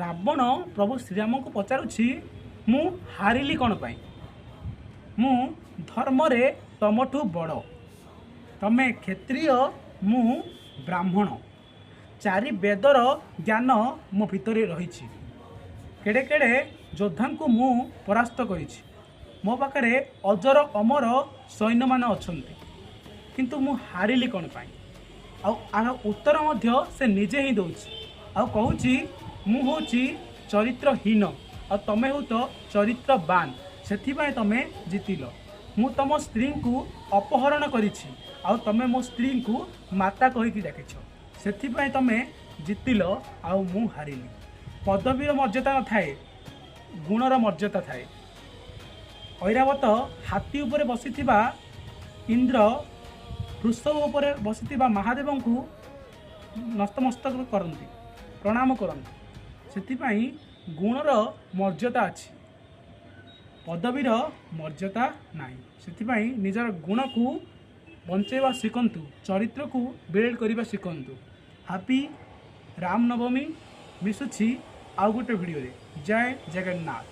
ରାବଣ ପ୍ରଭୁ ଶ୍ରୀରାମଙ୍କୁ ପଚାରୁଛି, ମୁଁ ହାରିଲି କ'ଣ ପାଇଁ? ମୁଁ ଧର୍ମରେ ତମଠୁ ବଡ଼। ତମେ କ୍ଷତ୍ରିୟ, ମୁଁ ବ୍ରାହ୍ମଣ। ଚାରି ବେଦର ଜ୍ଞାନ ମୋ ଭିତରେ ରହିଛି। କେଡ଼େ କେଡ଼େ ଯୋଦ୍ଧାଙ୍କୁ ମୁଁ ପରାସ୍ତ କରିଛି। ମୋ ପାଖରେ ଅଜର ଅମର ସୈନ୍ୟମାନେ ଅଛନ୍ତି, କିନ୍ତୁ ମୁଁ ହାରିଲି କ'ଣ ପାଇଁ? ଆଉ ଆର ଉତ୍ତର ମଧ୍ୟ ସେ ନିଜେ ହିଁ ଦେଉଛି ଆଉ କହୁଛି, ମୁଁ ହେଉଛି ଚରିତ୍ରହୀନ ଆଉ ତମେ ହେଉଛ ଚରିତ୍ରବାନ, ସେଥିପାଇଁ ତମେ ଜିତିଲ। ମୁଁ ତମ ସ୍ତ୍ରୀଙ୍କୁ ଅପହରଣ କରିଛି ଆଉ ତମେ ମୋ ସ୍ତ୍ରୀଙ୍କୁ ମାତା କହିକି ଡାକିଛ, ସେଥିପାଇଁ ତମେ ଜିତିଲ ଆଉ ମୁଁ ହାରିଲି। ପଦବୀର ମର୍ଯ୍ୟାଦା ନଥାଏ, ଗୁଣର ମର୍ଯ୍ୟାଦା ଥାଏ। ଐରାବତ ହାତୀ ଉପରେ ବସିଥିବା ଇନ୍ଦ୍ର ବୃଷଭ ଉପରେ ବସିଥିବା ମହାଦେବଙ୍କୁ ନତମସ୍ତକ କରନ୍ତି, ପ୍ରଣାମ କରନ୍ତି। ସେଥିପାଇଁ ଗୁଣର ମର୍ଯ୍ୟାଦା ଅଛି, ପଦବୀର ମର୍ଯ୍ୟାଦା ନାହିଁ। ସେଥିପାଇଁ ନିଜର ଗୁଣକୁ ବଞ୍ଚେଇବା ଶିଖନ୍ତୁ, ଚରିତ୍ରକୁ ବିଲ୍ଡ କରିବା ଶିଖନ୍ତୁ। ହାପି ରାମନବମୀ। ମିଶୁଛି ଆଉ ଗୋଟେ ଭିଡ଼ିଓରେ। ଜୟ ଜଗନ୍ନାଥ।